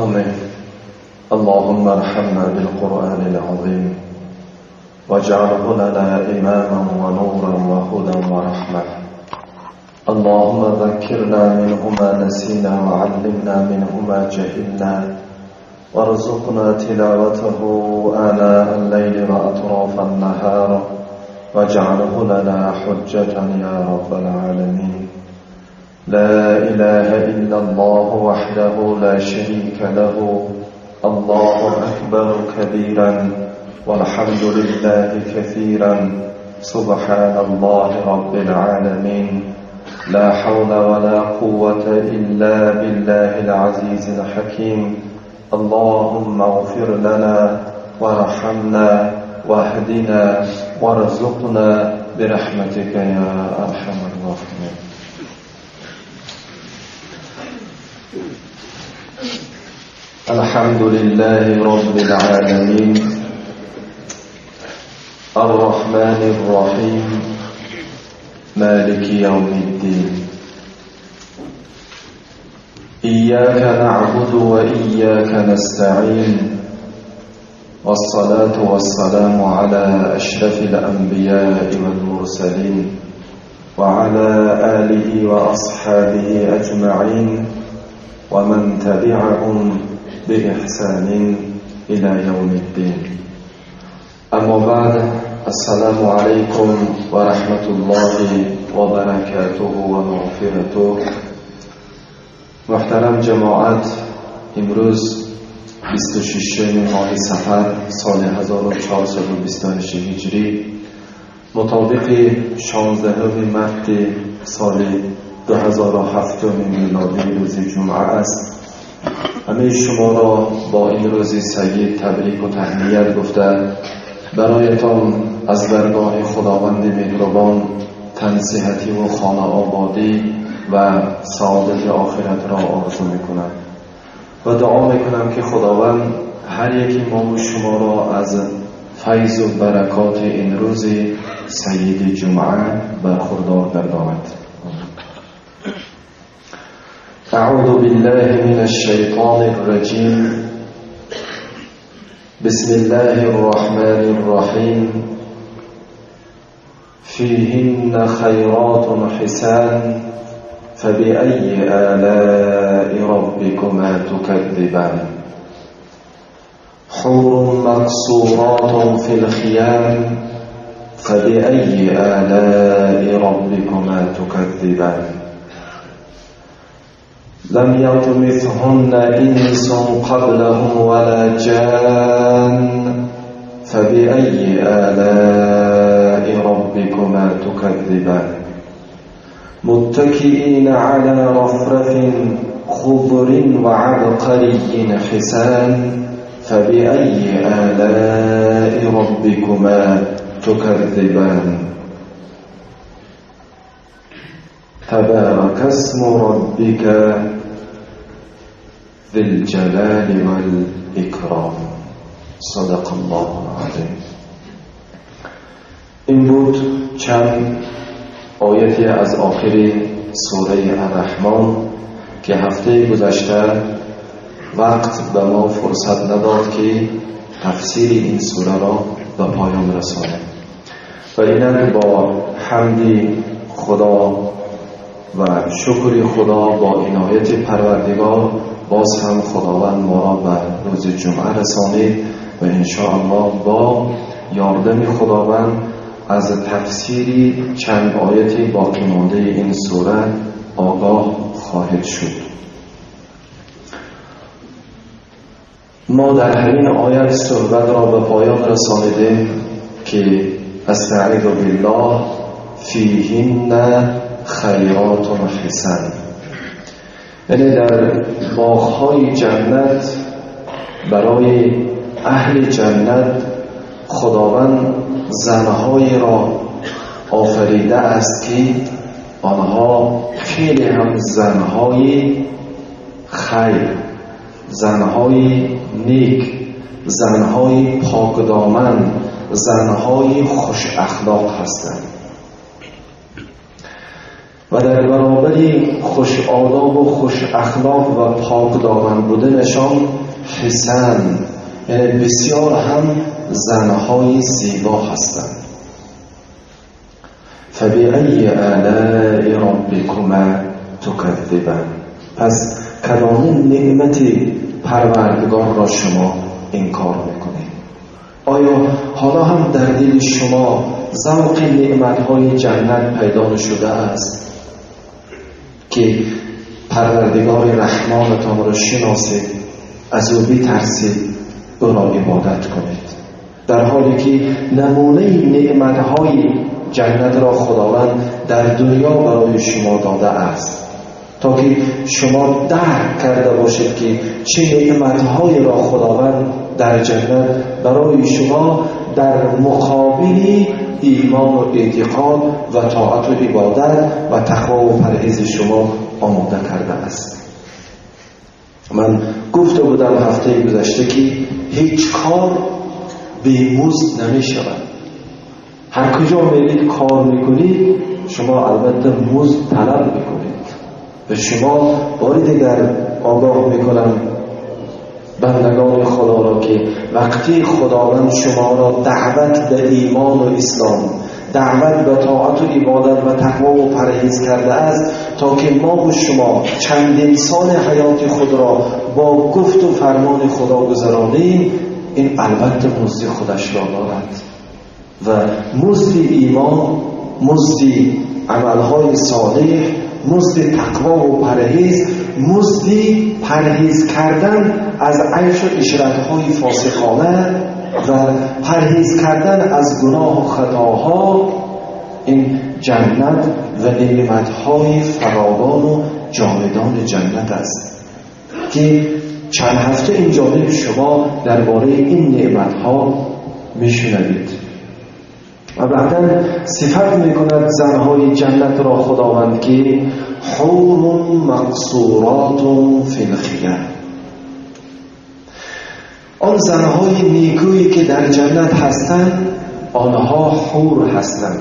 وترحمه. اللهم ارحمنا بالقرآن العظيم واجعله لنا إماما ونورا وهدى ورحمة. اللهم ذكرنا منه ما نسينا وعلمنا منه ما جهلنا وارزقنا تلاوته آناء الليل وأطراف النهار واجعله لنا حجة يا رب العالمين. لا إله إلا الله وحده لا شريك له، الله أكبر كبيرا والحمد لله كثيرا، سبحان الله رب العالمين، لا حول ولا قوة إلا بالله العزيز الحكيم. اللهم اغفر لنا وارحمنا واهدنا وارزقنا برحمتك يا أرحم الراحمين. الحمد لله رب العالمين، الرحمن الرحيم، مالك يوم الدين، إياك نعبد وإياك نستعين، والصلاة والسلام على أشرف الأنبياء والمرسلين وعلى آله وأصحابه أجمعين ومن تبعهم بإحسان إلى يوم الدين. أما بعد، السلام عليكم ورحمة الله وبركاته ومغفرته. محترم جماعت، امروز 26 ماه صفر سال 1428 هجری مطابق 16 مارس سال 2007 میلادی روز جمعه است. همه شما را با این روز سعید تبریک و تهنیت گفته، برایتان از درگاه خداوند مهربان تنصیحتی و خانه آبادی و سعادت آخرت را آرزو میکنم و دعا میکنم که خداوند هر یکی ما و شما را از فیض و برکات این روز سعید جمعه برخوردار گرداند. اعوذ بالله من الشیطان الرجیم. بسم الله الرحمن الرحیم. فیهن خیرات حسان فبأي آلاء ربكما تكذبان. حور مقصورات في الخيام فبأي آلاء ربكما تكذبان. لم يطمثهن إنس قبلهم ولا جان فبأي آلاء ربكما تكذبان. متكئين على رفرف خضر وعبقري حسان فبأي آلاء ربكما تكذبان. تبارك اسم ربك ذي الجلال والإكرام. صدق الله العظیم. این بود چند آیتی از آخر سوره الرحمن که هفته گذشته وقت به ما فرصت نداد که تفسیر این سوره را به پایان رسانیم و اینک با حمد خدا و شکر خدا با عنایت پروردگار باز هم خداوند ما را به روز جمعه رسانید و انشاءالله با یاردم خداوند از تفسیر چند آیت باقی مانده این سوره آگاه خواهد شد. ما در همین آیت صحبت را به پایان رسانیدیم که استعیذ بالله فیهن خیرات حسان، یعنی در باغ‌های جنت برای اهل جنت خداوند زنهایی را آفریده است که آنها خیلی هم زنهای خیر، زنهای نیک، زنهای پاکدامن، زنهای خوش اخلاق هستند. و در برابر خوش آداب و خوش اخلاق و پاک دامن بودنشان حسن، یعنی بسیار هم زنهای زیبا هستند. فبأی آلاء ربکما تکذبان، پس کدام نعمت پروردگار را شما انکار میکنید؟ آیا حالا هم در دل شما ذوق نعمتهای جنت پیدا شده است که پروردگار رحمانتان را شناسید، از او بترسید، او را عبادت کنید، در حالی که نمونه نعمتهای جنت را خداوند در دنیا برای شما داده است تا که شما درک کرده باشید که چه نعمتهایی را خداوند در جنت برای شما در مقابل ایمان و اعتقاد و طاعت و عبادت و تقوا و پرهیز شما آماده کرده است. من گفته بودم هفته گذشته که هیچ کار بی مزد نمی شود. هر کجا میرید کار میکنید شما البته مزد طلب میکنید. به شما باری دیگر آگاه میکنم بندگان خدا را که وقتی خداوند شما را دعوت به ایمان و اسلام، دعوت به طاعت و عبادت و تقوا و پرهیز کرده است تا که ما و شما چندین سال حیات خود را با گفت و فرمان خدا گذرانیم، این البته مزد خودش را دارد و مزد ایمان، مزد عملهای صالح، مزد تقوا و پرهیز، مزد پرهیز کردن از عیش و عشرت‌های فاسقانه و پرهیز کردن از گناه و خطاها، این جنت و نعمت‌های فراوان و جاودان جنت است که چند هفته این جانب شما درباره این نعمت‌ها می‌شنوید. و بعدا صفت میکند زنهای جنت را خداوند که حور مقصورات فی الخیام، آن زنهای نیکویی که در جنت هستند آنها حور هستند.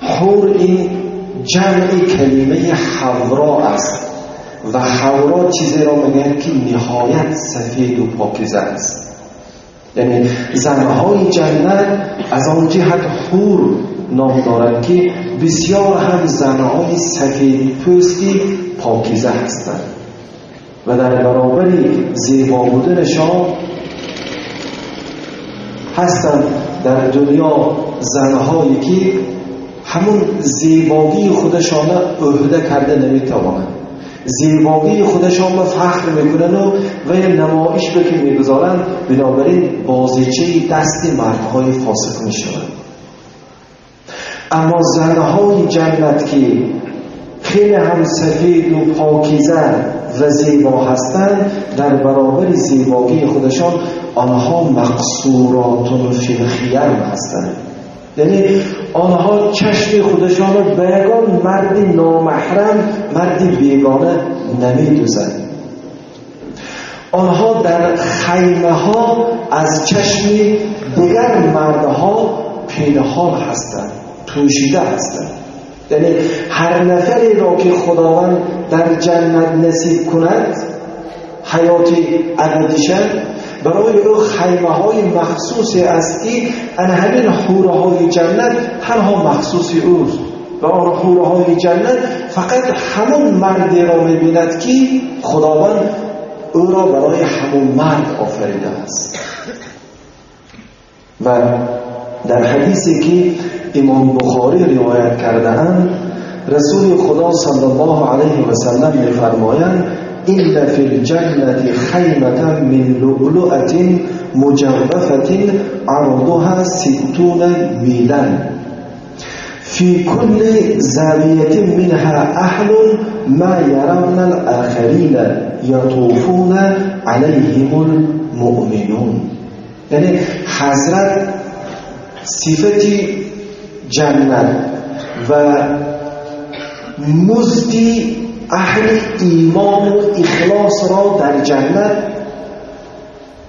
حور این جمع کلمه حورا است و حورا چیزی را میگن که نهایت سفید و پاکیزه است. یعنی زنهای جنت از آن جهت حور نام دارند که بسیار هم زنهای سفید پوستی پاکیزه هستند و در برابر زیبا بودنشان هستند در دنیا زنهایی که همون زیبایی خودشان عهده کرده نمیتوانند، زیبایی خودشان را فخر میکنن و یه نمایش به که میگذارن، بنابراین بازیچه دست مردهای فاسق میشوند. اما زنهای جنت که خیلی هم سفید و پاکیزه و زیبا هستند، در برابر زیبایی خودشان آنها مقصورات فی الخیم هستند. یعنی آنها چشم خودشان را به یگان مرد نامحرم، مرد بیگانه نمیدوزند. آنها در خیمه ها از چشم دیگر مردها پنهان هستند، پوشیده هستند. یعنی هر نفری را که خداوند در جنت نصیب کند حیات ابدیشه، برای او خیمه های مخصوص است که همین حوره های جنت تنها مخصوص اوست و آن حوره های جنت فقط همون مردی را میبیند که خداوند او را برای همون مرد آفریده است. و در حدیثی که امام بخاری روایت کرده اند، رسول خدا صلی الله علیه و سلم می‌فرمایند: إن في الجنة خیمة من لؤلؤة مجوفة عرضها 60 میلا في كل زاوية منها أهل ما يرون الآخرين يطوفون عليهم المؤمنون. یعنی حضرت صفت جنت و مزد اهل ایمان و اخلاص را در جنت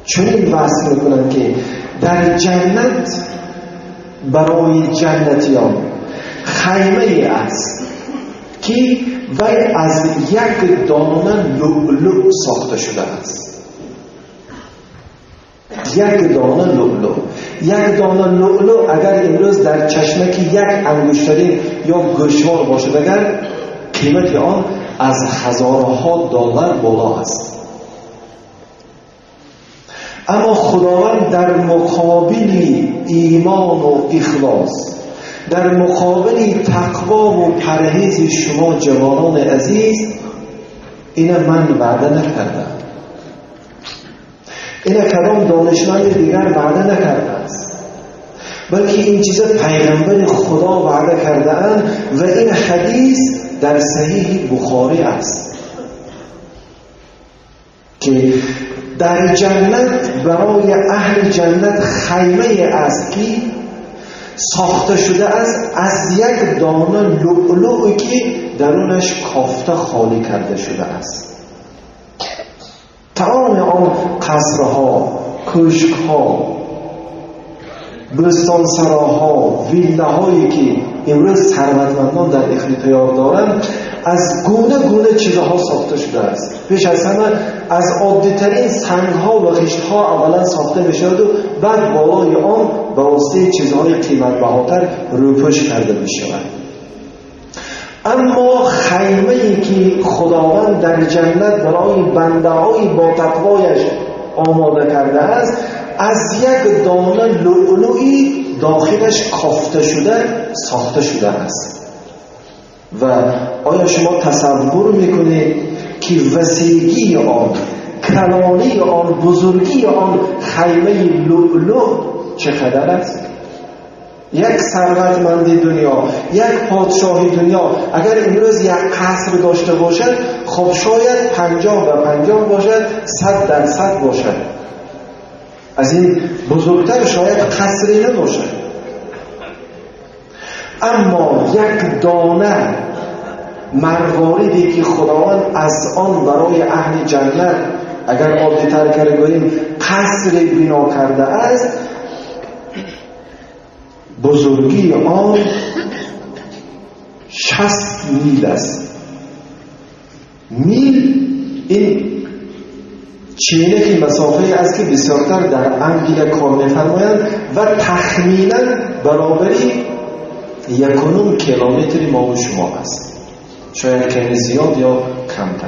چنین وصف میکنند که در جنت برای جنتیان خیمه است که وی از یک دانه لؤلؤ ساخته شده است. یک دانه لؤلؤ، یک دانه لؤلؤ اگر امروز در چشمه که یک انگشتری یا گوشوار باشد، اگر قیمت آن از هزارها دلار بالا است. اما خداوند در مقابل ایمان و اخلاص، در مقابل تقوا و پرهیز شما جوانان عزیز، اینه من وعده نکردم، اینه کدام دانشمند دیگر وعده نکرده است، بلکه این چیز پیغمبر خدا وعده کرده اند و این حدیث در صحیح بخاری است که در جنت برای اهل جنت خیمه است که ساخته شده است از یک دانه لؤلؤ که درونش کافته خالی کرده شده است. تمام آن قصرها، کشکها، بستانسراها، ویلاهایی که امروز ثروتمندان در اختیار دارند از گونه گونه چیزها ساخته شده است. پیش از همه از عادی‌ترین سنگ‌ها و خشت‌ها اولا ساخته می‌شود و بعد بالای آن به واسطه چیزهای قیمت‌بهاتر روپوش کرده می‌شود. اما خیمه‌ای که خداوند در جنت برای بنده‌های با تقوایش آماده کرده است از یک دانه لؤلؤی داخلش کافته شده ساخته شده است. و آیا شما تصور میکنید که وسیعی آن، کلانی آن، بزرگی آن خیمه لؤلؤ چقدر است؟ یک ثروتمند دنیا، یک پادشاه دنیا اگر امروز یک قصر داشته باشد، خب شاید 50-50 باشد، 100% باشد، از این بزرگتر شاید قصری نباشد. اما یک دانه مرواریدی که خداوند از آن برای اهل جنت، اگر عادی‌تر کرده گوییم، قصر بنا کرده است، بزرگی آن 60 میل است. میل این چینکی مسافه است که بسیارتر در انگلیه کار می‌فرمایند و تخمینا برابری 1.5 کیلومتر ما و شما است، شاید کمی زیاد یا کمتر.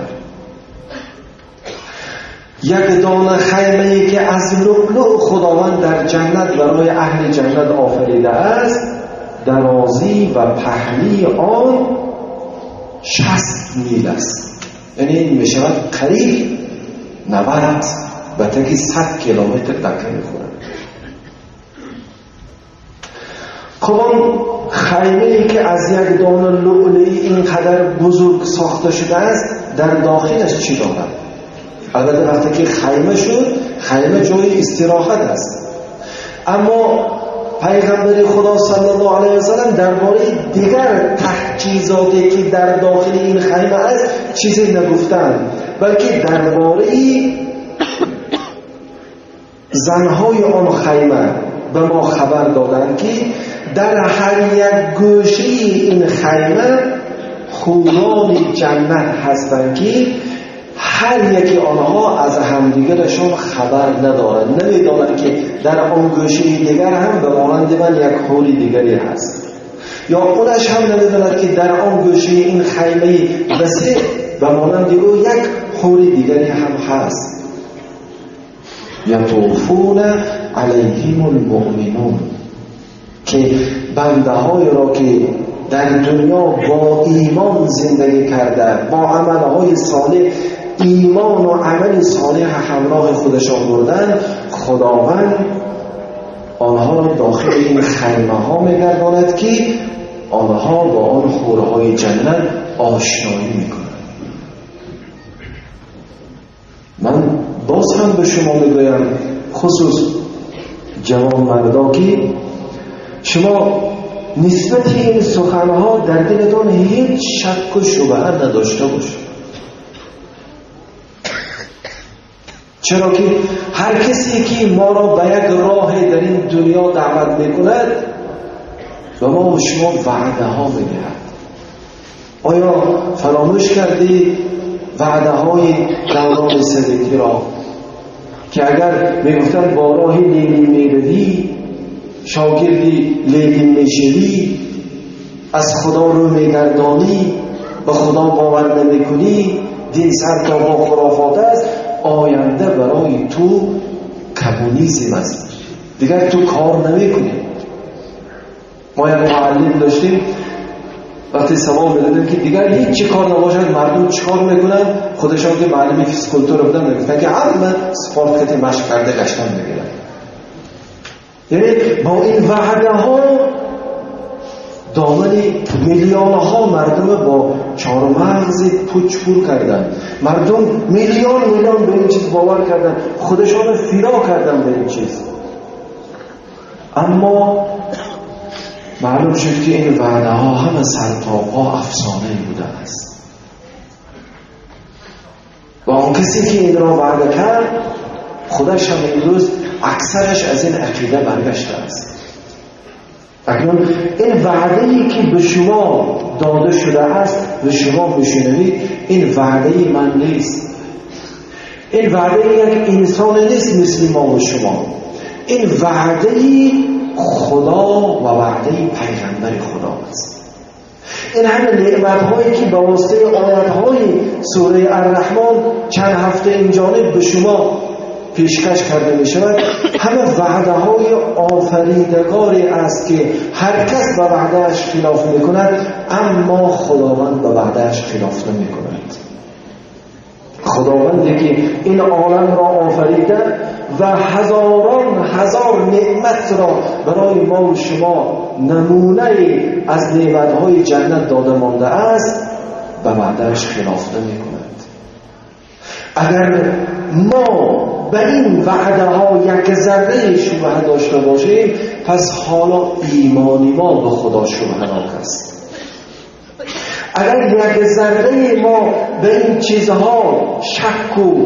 یک دانه خیمه‌ای که از لؤلؤ خداوند در جنت برای اهل جنت آفریده است، درازی و پهنی آن 60 میل است، یعنی این میشود قریب 90 به تکی 100 کیلومتر دکه میخورد. خب آن خیمه‌ای که از یک دانه لؤلؤی اینقدر بزرگ ساخته شده است، در داخلش چی دارد؟ البته وقتی که خیمه شد، خیمه جای استراحت است. اما پیغمبر خدا صلی الله علیه و سلم درباره دیگر تجهیزاتی که در داخل این خیمه است چیزی نگفتند، بلکه درباره زنهای آن خیمه به ما خبر دادند که در هر یک گوشه این خیمه حوران جنت هستند که هر یکی آنها از همدیگرشان خبر ندارند، نمیدانند که در آن گوشه دیگر هم به مانند من یک حور دیگری هست، یا اونش هم نمیداند که در آن گوشه این خیمه وسیع به مانند او یک حور دیگری هم هست. یطوفون علیهم المؤمنون، که بنده های را که در دنیا با ایمان زندگی کرده، با عملهای صالح، ایمان و عمل صالح همراه خودشان بردن، خداوند آنها را داخل این خیمه ها میگرداند که آنها با آن حورهای جنت آشنایی میکنند. من باز هم به شما میگویم، خصوص جوان مردا، که شما نسبت این سخنها در دلتان هیچ شک و شبهه نداشته باشید، چرا که هر کسی که ما را به یک راه در این دنیا دعوت میکند و ما و شما وعده ها میدهد. آیا فراموش کردی وعده های دوران سویتی را که اگر میگفتن با راه لنین میروی، شاگردی لنین میشوی، از خدا رو میگردانی، به خدا باور نمیکنی، دین سر تا با خرافات است، آینده برای تو کمونیسم است، دیگر تو کار نمیکنی. ما یک معلم داشتیم، وقتی سوال میدادیم که دیگر هیچ چی کار نباشد مردم چیکار میکنن، خودشان که معلم فیزکولتور بودن میگفتن که همه سپورت کتی مشق کرده گشتن میگیرن. یعنی با این وعده ها دامن میلیون ها مردم با چهارمغز پوچ پور کردن. مردم میلیون میلیون به این چیز باور کردن، خودشان فیرا کردن به این چیز. اما معلوم شد که این وعده ها همه سرتاپا افسانه بوده است و آن کسی که این را وعده کرد خودش هم امروز اکثرش از این عقیده برگشته است. اکنون این وعده‌ای که به شما داده شده است و شما میشنوید، این وعده من نیست، این وعده یک انسان نیست مثل ما و شما، این وعده خدا و وعده پیغمبر خدا است. این همه نعمت‌هایی که به واسطه آیت‌های سوره الرحمن چند هفته این جانب به شما پیشکش کرده می شود، همه وعده های آفریدگاری است که هر کس به وعدهش خلاف می کند، اما خداوند به وعدهش خلاف نمی کند. خداوندی که این عالم را آفریده و هزاران هزار نعمت را برای ما و شما نمونه از نعمت‌های جنت داده مانده است، به وعدهش خلاف نمی کند. اگر ما به این وعده ها یک ذره شبهه داشته باشیم، پس حالا ایمان ما به خدا شبهه‌ناک است. اگر یک ذره ما به این چیزها شک و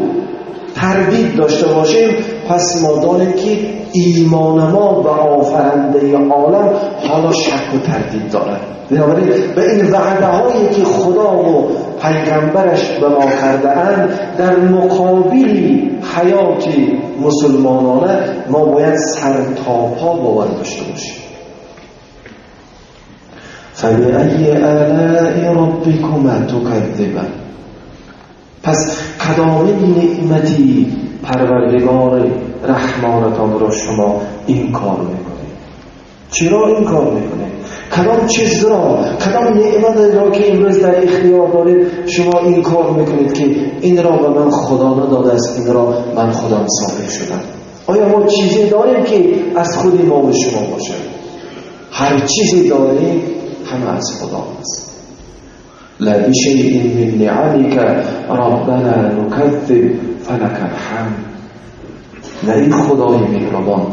تردید داشته باشیم، پس ما دانیم که ایمان ما به آفرنده عالم حالا شک و تردید دارد. بنابراین به این وعده هایی که خدا و پیغمبرش به ما کرده اند، در مقابل حیات مسلمانانه ما باید سر تا پا باور داشته باشیم. فبأی آلاء ربکما تکذبان. پس کدام نعمتی پروردگار رحمانتان را شما انکار میکنید؟ چرا انکار میکنید؟ کدام چیز را، کدام نعمت را که امروز در اختیار دارید شما این کار میکنید که این را به من خدا نداده است، این را من خودم صاحب شدم؟ آیا ما چیزی داریم که از خود ما و شما باشد؟ هر چیزی داریم همه از خدا است. لا بشیء من نعمک ربنا نکذب فلک الحمد. نه ای خدای مهربان،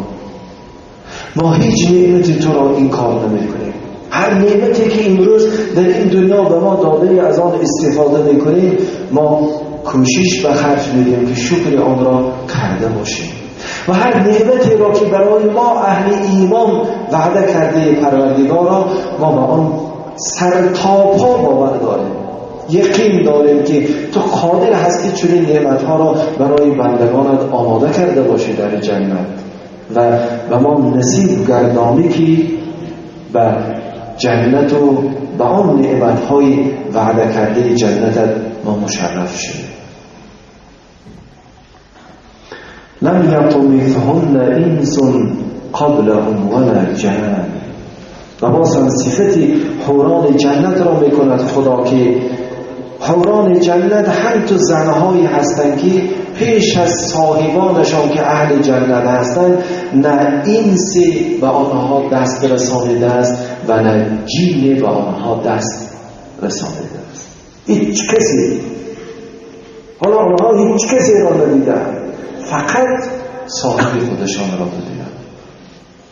ما هیچ نعمتی تو را انکار نمیکنیم. هر نعمتی که امروز در این دنیا به ما داده از آن استفاده میکنیم، ما کوشش به خرج میدیم که شکر آن را کرده باشیم. و هر نعمتی را که برای ما اهل ایمان وعده کرده پروردگار را، ما به آن سر تا پا باور داریم، یقین داریم که تو قادر هستی چنین نعمتها را برای بندگانت آماده کرده باشی در جنت و به ما نصیب گردانی که به جنت و به آن نعمتهای وعده کرده جنتت ما مشرف شدیم. لم یطمثهن انس قبلهم ولا جان. و باز هم صفت حوران جنت را میکند خدا که حوران جنت هم تو زنهایی هستند که پیش از صاحبانشان که اهل جنت هستند نه انسی به آنها دست رسانیده است و نه جنی به آنها دست رسانیده است. هیچ کسی، حالا آنها هیچ کسی را ندیدند، فقط صاحب خودشان را دیدند.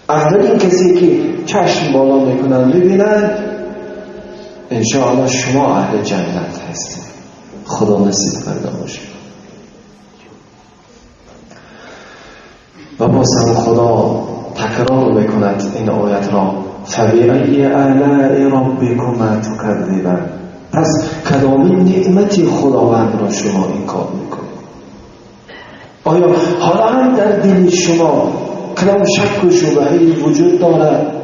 اولین کسی که چشم بالا میکنند میبینند انشاءالله شما اهل جنت هستید، خدا نصیب کرده باشه. و باز هم خدا تکرار میکند این آیت را، فبأی آلاء ربکما تکذبان. پس کدامین نعمت خداوند را شما انکار میکنید؟ آیا حالا هم در دل شما کدام شک و شبهه‌ای وجود دارد؟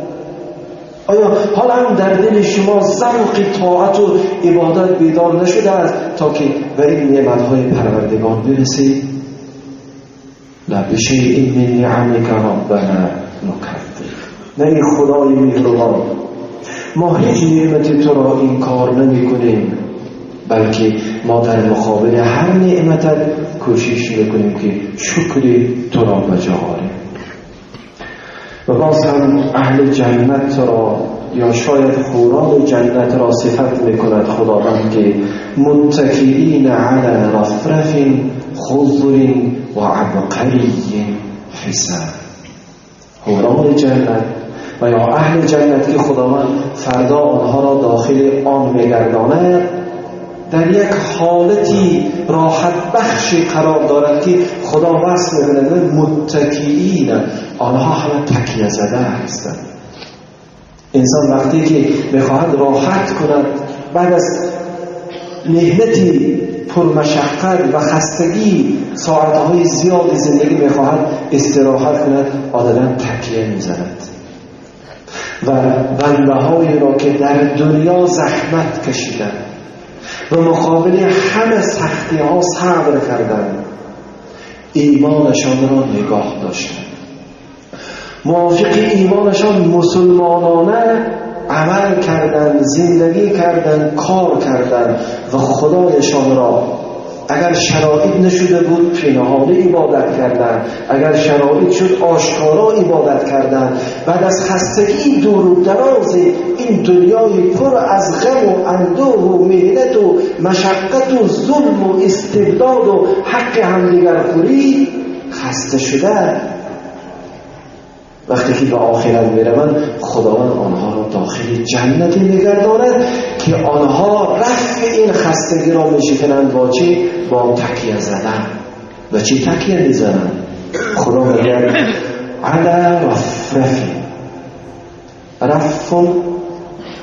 آیا حالا هم در دل شما ذوق طاعت و عبادت بیدار نشده است تا که به این نعمت‌های پروردگار برسید؟ لا بشیء من نعمک ربنا نکذب. نه ای خدای مهربان، ما هیچ نعمتی تو را انکار نمی کنیم، بلکه ما در مقابل هر نعمتت کوشش میکنیم که شکر تو را به جا آوریم. و باز هم اهل جنت را یا شاید حوران جنت را صفت میکند خداوند که متکئین علی رفرف خضر و عبقری حسان. حوران جنت و یا اهل جنت که خداوند فردا آنها را داخل آن میگرداند، در یک حالتی راحت بخشی قرار دارد که خدا وصف میکند متکئین، آنها همه تکیه زده هستند. انسان وقتی که میخواهد راحت کند بعد از محنتی پرمشقت و خستگی ساعتهای زیاد زندگی میخواهد استراحت کند، عادتا تکیه میزند و بنده هایی را که در دنیا زحمت کشیدند و مقابل همه سختی ها صبر کردند، ایمانشان را نگاه داشتند، موافق ایمانشان مسلمانانه عمل کردند، زندگی کردند، کار کردند و خدایشان را اگر شرایط نشده بود پنهانی عبادت کردند، اگر شرایط شد آشکارا عبادت کردند. بعد از خستگی دور و دراز این دنیای پر از غم و اندوه و محنت و مشقت و ظلم و استبداد و حق همدیگر خوری خسته شده، وقتی که به آخرت میروند خداوند آنها را داخل جنتی میگرداند که آنها رفع این خستگی را میشکنند. با چی؟ با تکیه زدن. و چی تکیه میزنند؟ خدا میگه علی رفرف. رف،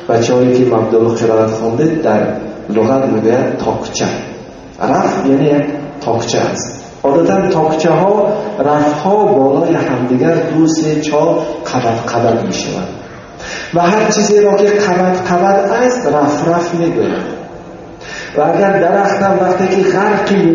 بچه هایی که مبدل قرائت خونده در لغت میگه تاکچه. رف یعنی یک تاکچه است. عادتاً تاکچه ها، رف ها بالای همدیگر 2 3 4 قبط قبط می شوند و هر چیزی را که قبط قبط است رف رف می گویند. و اگر درخت هم وقتی که غرقی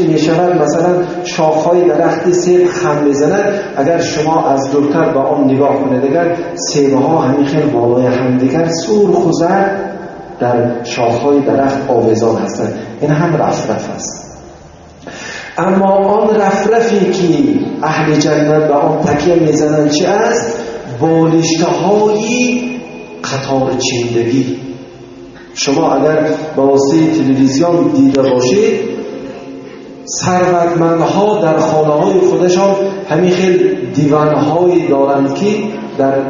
می شود، مثلا شاخهای درخت سیب خم می زند، اگر شما از دورتر به آن نگاه کنید، اگر سیب ها همین خیلی بالای همدیگر سرخ و زرد در شاخهای درخت آویزان هستند، این هم رف رف است. اما آن رفرفی که اهل جنت به آن تکیه میزنند چه است؟ بالشت‌های قطار چیندگی. شما اگر به واسطه تلویزیون دیده باشید، ثروتمندها در خانه‌های خودشان همین خیلی دیوانهایی دارند که در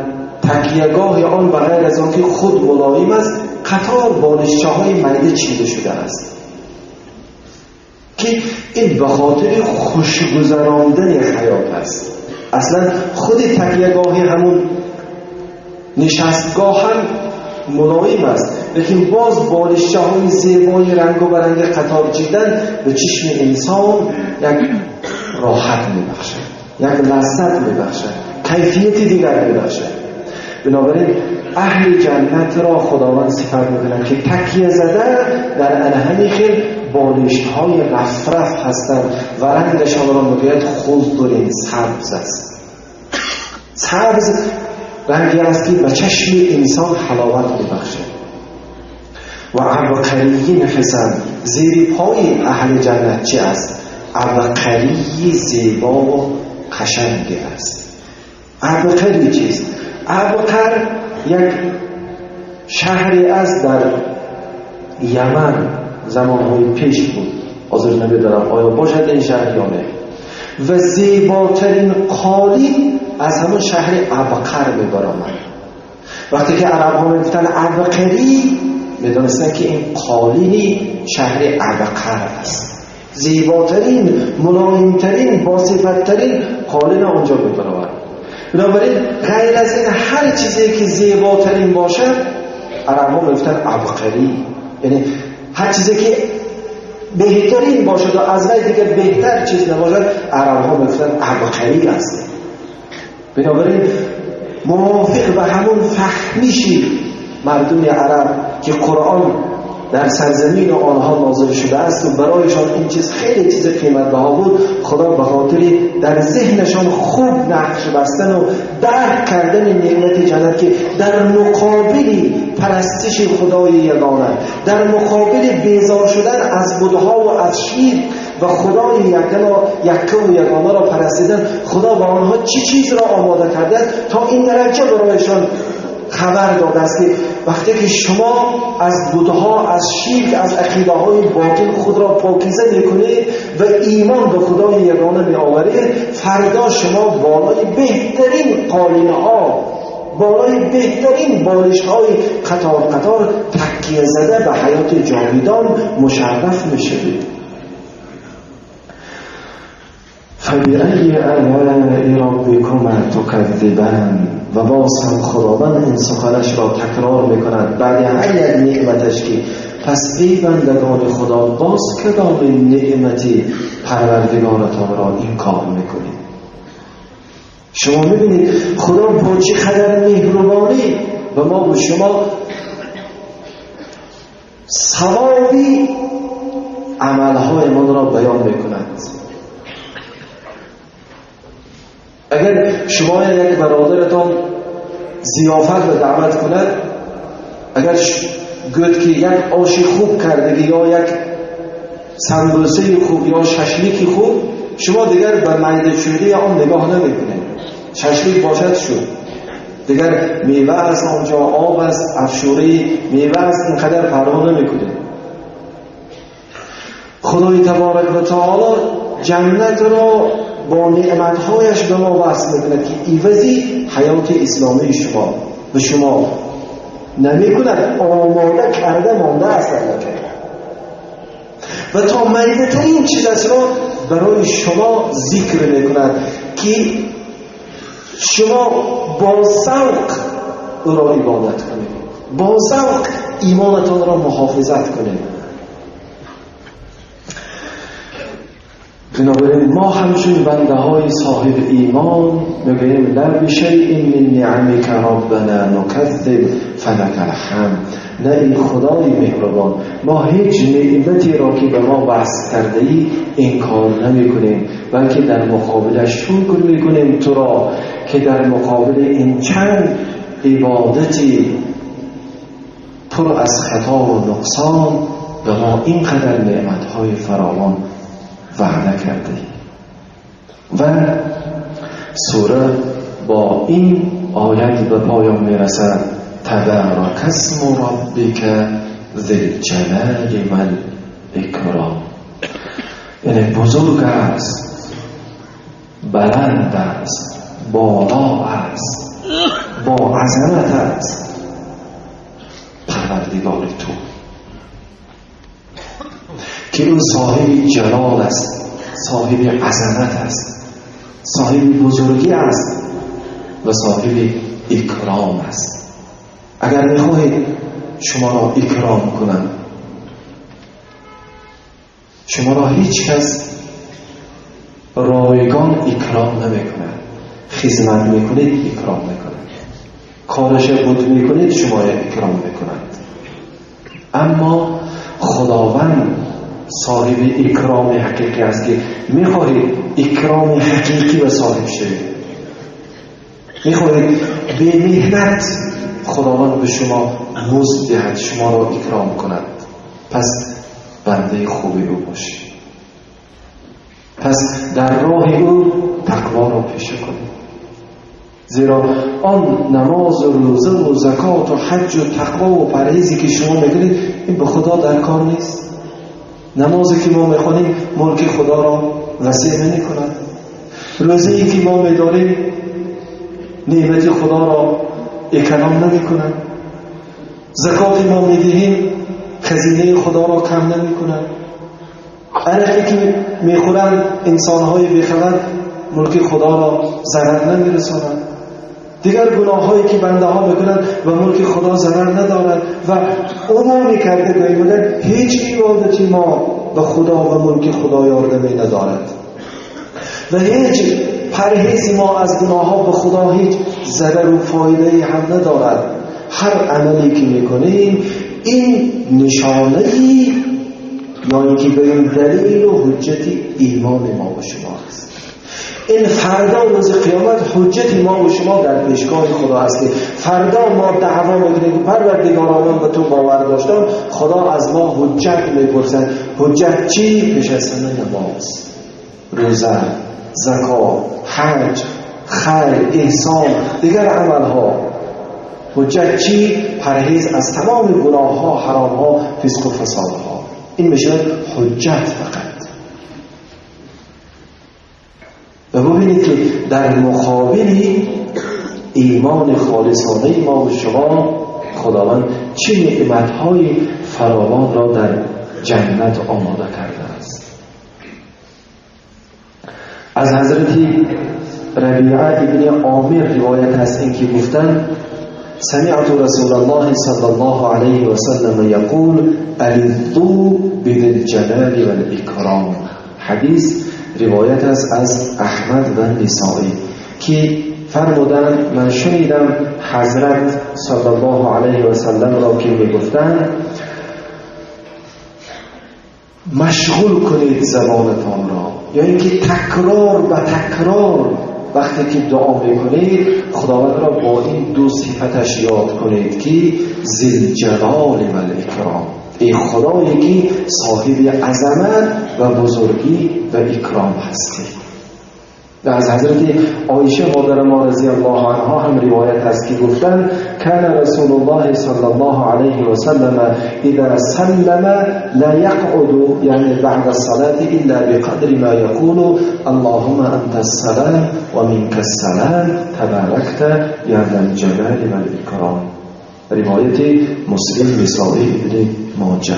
تکیه‌گاه آن به غیر از آن که خود ملایم است، قطار بالشت‌های میده چیده شده است که این به خاطر خوشگذراندن حیات است. اصلا خود تکیه‌گاه همون نشستگاه هم ملایم است، لیکن باز بالشت‌های زیبای رنگ و برنگ قطار چیدن به چشم انسان یک راحت می‌بخشد، یک لذت می‌بخشد، کیفیت دیگر می‌بخشد. بنابراین اهل جنت را خداوند صفت می‌کند که تکیه زده در همین خیل بالشت‌های رفرف هستند و رنگشان را می‌گوید خضر، سبز است. سبز رنگی است که به چشم انسان حلاوت می‌بخشد. و عبقری حسن، زیر پای اهل جنت چه است؟ عبقری زیبا و قشنگ است. عبقری چیست؟ عبقر یک شهری است در یمن، زمانهای پیش بود، حاضر نمی‌دانم آیا باشد این شهر یا نه، و زیباترین قالی از همون شهر عبقر می‌برآمد. وقتی که عرب ها می‌گفتن عبقری، می‌دانستن که این قالینی شهر عبقر است. زیباترین، ملایمترین، باصفت‌ترین قالین آنجا می‌برآمد. بنابراین غیر از این هر چیزی که زیباترین باشد، عرب ها می‌گفتن عبقری، یعنی هر چیزی که بهترین باشد و از وی دیگه بهتر چیز نباشد، عرب ها میگفتن عبقری است. بنابراین موافق به همون فهمیشی مردم عرب که قرآن در سرزمین آنها نازل شده است و برایشان این چیز خیلی چیز قیمت بها بود، خدا به خاطر در ذهنشان خوب نقش بستن و درک کردن نعمت جنت که در مقابل پرستش خدای یگانه، در مقابل بیزار شدن از بت‌ها و از شرک و خدای یکه و یگانه را پرستیدن، خدا به آنها چی چیز را آماده کرده تا این درجه برایشان خبر داده است که وقتی که شما از بت‌ها، از شرک، از عقیده های باطل خود را پاکیزه میکنید و ایمان به خدای یگانه میآورید، فردا شما بالای بهترین قالین ها، بالای بهترین بالش های قطار قطار تکیه زده به حیات جاویدان مشرف میشوید. فبأی آلاء ربکما تکذبان. و باز هم خداوند این سخنش را تکرار میکند بعد هر یک نعمتش که پس ای بندگان خدا، باز کدام نعمتی پروردگارتان را انکار میکنید؟ شما میبینید خدا با چه قدر مهربانی و ما با شما ثوابی عملهای ما را بیان میکند. اگر شما یک برادرتان ضیافت را دعوت کند، اگر گفت که یک آش خوب کردگی یا یک سمبوسه خوب یا ششلیک خوب، شما دیگر به میده چوری آن نگاه نمیکنید. ششلیک باشد شد، دیگر میوه است آنجا، آب است، افشوره میوه است، اینقدر پروا نمیکنید. خدای تبارک و تعالی جنت را با نعمتهایش به ما وصل میکند که عوضی حیات اسلامی شما به شما نمیکند، آماده کرده مانده است و تا میده ترین چیز است را برای شما ذکر میکند که شما با ذوق او را عبادت کنید، با ذوق ایمانتان را محافظت کنید. بنابراین ما همچون بنده های صاحب ایمان میگوییم لا بشیء من نعمک ربنا نکذب فلک الحمد. نه ای خدای مهربان، ما هیچ نعمتی را که به ما وصل کرده ای انکار نمی کنیم، بلکه در مقابلش شکر می کنیم تو را که در مقابل این چند عبادتی پر از خطا و نقصان به ما اینقدر نعمتهای فراوان وعده کرده ای. و سوره با این آیت به پایان میرسد: تبارک اسم ربک ذی الجلال والاکرام. یعنی بزرگ است، بلند است، بالا است، با عظمت است پروردگار تو که او صاحب جلال است، صاحب عظمت است، صاحب بزرگی است و صاحب اکرام است. اگر میخواهید شما را اکرام کنم، شما را هیچ کس رایگان اکرام نمیکند. خدمت میکنید اکرام میکند، کارش بود میکنید شما را اکرام میکند. اما خداوند صاحب اکرام حقیقی است که میخواهید اکرام حقیقی به صاحب شوید، میخواهید به مهنت خداوند به شما مزد دهد، شما را اکرام کند، پس بنده خوبی او باشید، پس در راه او تقوا را پیشه کنید. زیرا آن نماز و روزه و زکات و حج و تقوا و پرهیزی که شما میکنید این به خدا در کار نیست. نمازی که ما میخوانیم ملک خدا را وسیع نمیکند، روزه‌ای که ما میداریم نعمت خدا را اکرام نمیکند، زکاتی ما میدهیم خزینه خدا را کم نمیکند، عرقی که میخورند انسانهای بیخبر ملک خدا را ضرر نمیرسانند. دیگر گناه هایی که بنده ها میکنند و ملک خدا ضرر ندارد و عمومی کرده گویی بودن هیچ عبادتی ما و خدا و ملک خدا یاردمی ندارد و هیچ پرهیز ما از گناه ها به خدا هیچ ضرر و فایده هم ندارد. هر عملی که میکنیم این نشانه ای یا اینکه به این دلیل و حجت ایمان ما و شما است. این فردا روز قیامت حجت ما و شما در پیشگاه خدا هست. فردا ما دعوا میکنیم که پروردگارا من به تو باور داشتم، خدا از ما حجت میپرسد. حجت چی؟ پیش از همه نماز، روزه، زکات، حج، خیر، احسان، دیگر عملها. حجت چی؟ پرهیز از تمام گناه ها، حرام ها، فسق و فساد ها. این میشه حجت فقط. و ببینید که در مقابل ایمان خالصانه ما و شما خداوند چه نعمت‌های فراوان را در جنت آماده کرده است. از حضرت ربیعه ابن عامر روایت هست این که گفتند سمعت رسول الله صلی الله علیه و سلم یقول الذو بذی الجلال والاکرام. حدیث روایت است از احمد و نسائی که فرمودند من شنیدم حضرت صلی الله علیه و سلم را که میگفتند مشغول کنید زبانتان را، یا اینکه تکرار به تکرار وقتی که دعا میکنید خداوند را با این دو صفتش یاد کنید که ذوالجلال و الاکرام، ای خدایی که صاحب عظمت و بزرگی و اکرام هستی. و از حضرت عایشه مادر ما رضی الله عنها هم روایت هست که گفتند کان رسول الله صلی الله علیه و سلم اذا سلم لا یقعد یعنی بعد الصلاة الا بقدر ما یقول اللهم انت السلام و منك السلام تبارکت یا ذا الجلال و الاکرام. روایت مسلم، نسائی، ابن ماجه.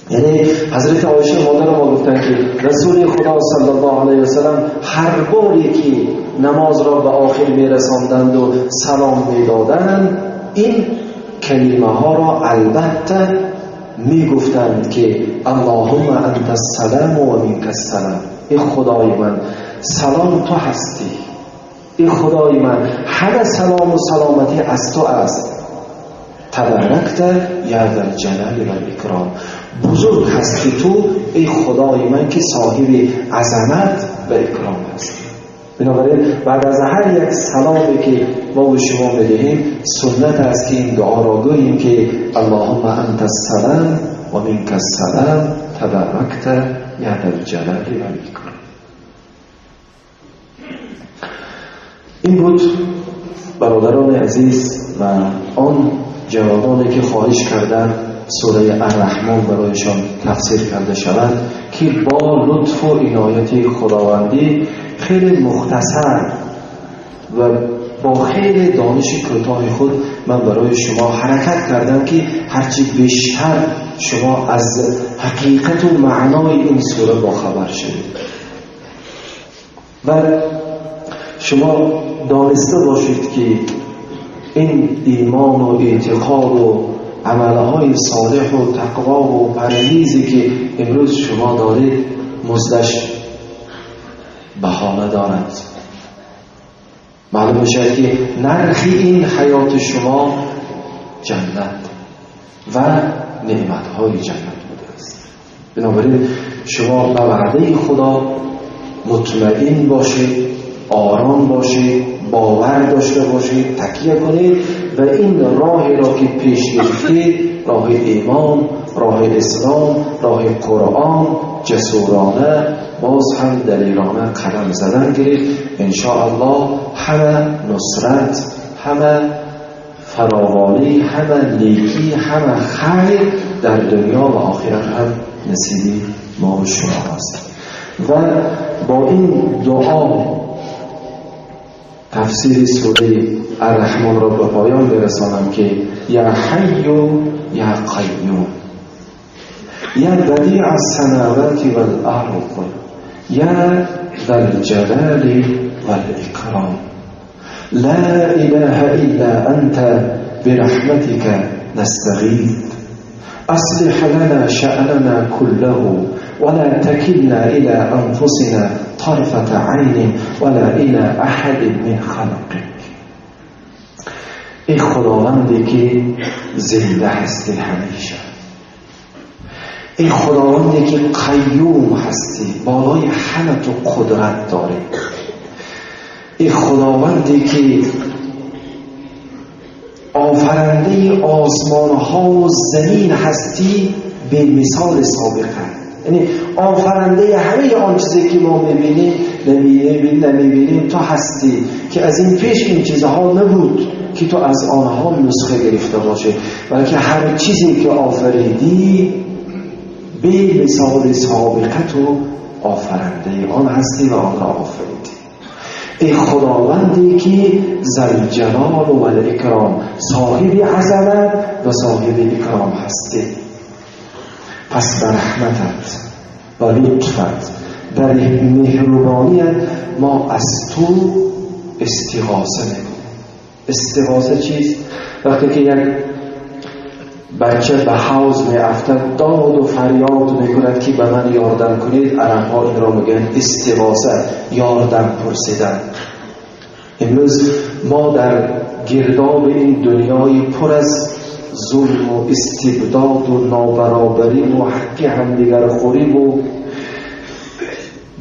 یعنی حضرت عایشه مادر ما گفتن که رسول خدا صلی الله علیه و سلم هر باری که نماز را به آخر میرساندند و سلام میدادند این کلمه ها را البته میگفتند که اللهم انت السلام و منک السلام، ای خدای من سلام تو هستی، ای خدای من همه سلام و سلامتی از تو است، تبارکت یا ذا الجلال و الاکرام، بزرگ هستی تو ای خدای من که صاحب عظمت و اکرام هستی. بنابراین بعد از هر یک سلامی که ما و شما میدهیم سنت است که این دعا را گوییم که اللهم انت السلام و منک السلام تبارکت یا ذا الجلال و الاکرام. این بود برادران عزیز و آن جوانانی که خواهش کردند سوره الرحمن برایشان تفسیر کرده شود که با لطف و عنایت خداوندی خیلی مختصر و با خیلی دانش کوتاه خود من برای شما حرکت کردم که هرچی بیشتر شما از حقیقت و معنای این سوره باخبر شوید و شما دانسته باشید که این ایمان و اعتقاد و عملهای صالح و تقوا و پرهیزی که امروز شما دارید مزدش بهانه دارد. معلوم میشه که نرخ این حیات شما جنت و نعمتهای جنت بوده است. بنابراین شما به وعده خدا مطمئن باشید، آرام باشید، باور داشته باشید، تکیه کنید و این راه را که پیش گرفتید، راه ایمان، راه اسلام، راه قرآن، جسورانه باز هم دلیرانه قدم زدن گیرید. انشاءالله همه نصرت، همه فراوانی، همه نیکی، همه خیر در دنیا و آخرت هم نصیبی ما و شما است. و با این دعا تفسیر سوره الرحمن را به پایان برسانم که یا حی یا قیوم یا بدیع السماوات والارض یا ذا الجلال والاکرام. لا إله إلا أنت برحمتك نستغيث. أصلح لنا شأننا كله ولا تكلنا إلى أنفسنا طرفة عين ولا إلى أحد من خلقك. ای خداوندی که زنده هستی همیشه، ای خداوندی که قیوم هستی، بالای همه تو قدرت داری، ای خداوندی که آفرنده آسمان ها و زمین هستی به مثال سابقه، یعنی آفرنده همه آن چیزی که ما میبینیم نمیبینیم تو هستی که از این پیش این چیزها نبود که تو از آنها نسخه گرفته باشه، بلکه هر چیزی که آفریدی به مثال سابقه تو آفرنده آن هستی و آن را آفریدی. ای خداوندی که ذوالجلال و الاکرام، صاحب عظمت و صاحب اکرام هستی، پس به رحمتت و لطفت، در مهربانیت ما از تو استغاثه میکنیم. استغاثه چیست؟ وقتی که یک بچه به حوض می افتد داد و فریاد میکند که به من یاردم کنید، عرب ها این را میگن استغاثه، یاردم پرسیدن. امروز ما در گرداب این دنیای پر از ظلم و استبداد و نابرابری و حق همدیگر خوری و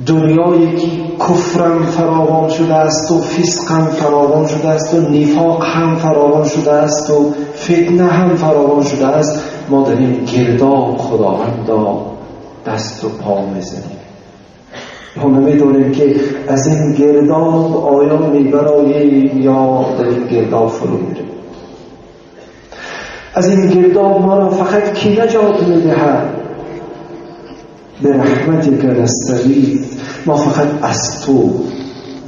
دنیایی که کفرم فراوان شده است و فسقم فراوان شده است و نفاق هم فراوان شده است و فتنه هم فراوان شده است، ما در این گرداب خداوندا دست و پا میزنیم. ما نمیدونیم که از این گرداب آیا میبراییم یا در این گرداب فرو میریم. از این گرداب ما را فقط کی نجات میدهد؟ به رحمتک نستغیث. ما فقط از تو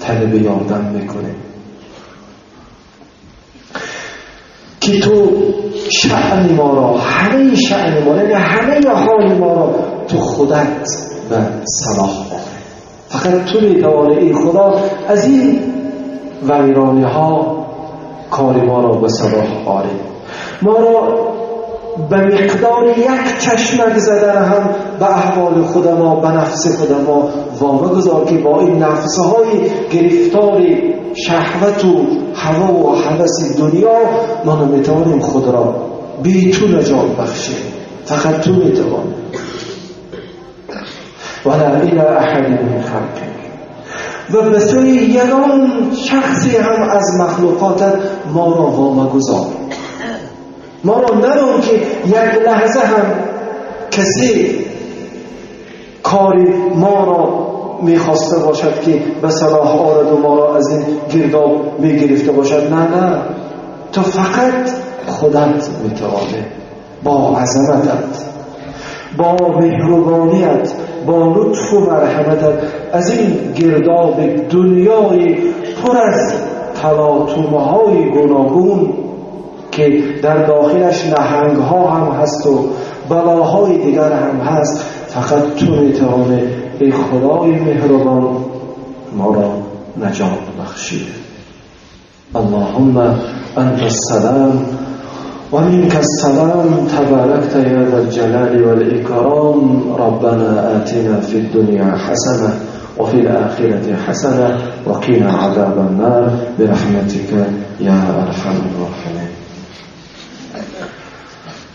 طلب یاردم میکنیم که تو شأن ما را، همه شأن ما را، یعنی همه حال ما را تو خودت به صلاح آوری. فقط تو میتوانی ای خدا از این ویرانی ها کار ما را به صلاح آری. ما را به مقدار یک چشمک زدن هم به احوال خود ما، به نفس خود ما وامگذار که با این نفسهای گرفتار شهوت و هوا و هوس دنیا ما نمیتوانیم خود را بی تو نجات بخشیم. فقط تو میتوانی. ولا الی احد من خلقک، و به سوی یگان شخصی هم از مخلوقاتت ما را وامگذار. ما را نرون که یک لحظه هم کسی کاری ما را میخواسته باشد که به صلاح آرد و ما را از این گرداب میگرفته باشد. نه نه، تو فقط خودت میتوانی با عظمتت، با مهربانیت، با لطف و مرحمتت از این گرداب دنیای پر از تلاطم‌های گوناگون که در داخلش نهنگ ها هم هست و بلاهای دیگر هم هست، فقط تو میتوانی ای خدای مهربان ما را نجات بخشی. اللهم انت السلام و منك السلام، تبارکت یا ذا الجلال والإکرام. ربنا آتنا فی الدنیا حسنه وفي الآخرة حسنة وقنا عذاب النار برحمتك یا ارحم الراحمین.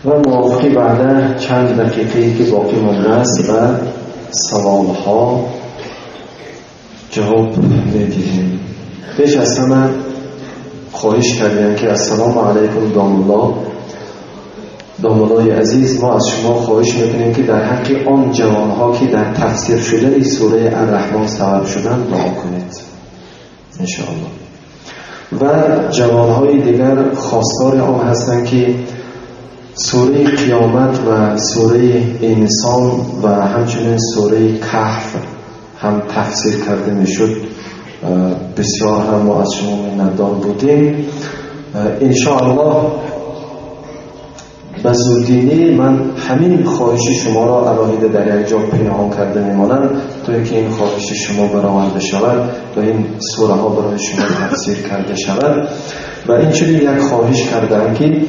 و موافقی بعد چند دقیقه‌ای که باقی مانده است و سوال‌ها جواب می‌دهیم. پیش از همه خواهش کردیم که السلام علیکم داملا، داملای عزیز، ما از شما خواهش میکنیم که در حق آن جوانها که در تفسیر شدن سوره الرحمن سبب شدن دعا کنید انشاءالله. و جوانهای دیگر خواستار آن هستند که سوره قیامت و سوره انسان و همچنین سوره کهف هم تفسیر کرده میشد. بسیار هم ما از شما ممنون بودیم. انشاءالله به به زودی من همین خواهش شما را علاهیده در یک جا پنهان کرده میمانم تا اینکه این خواهش شما برآورده شود و این سوره ها برای شما تفسیر کرده شود. و این چنین یک خواهش کردم که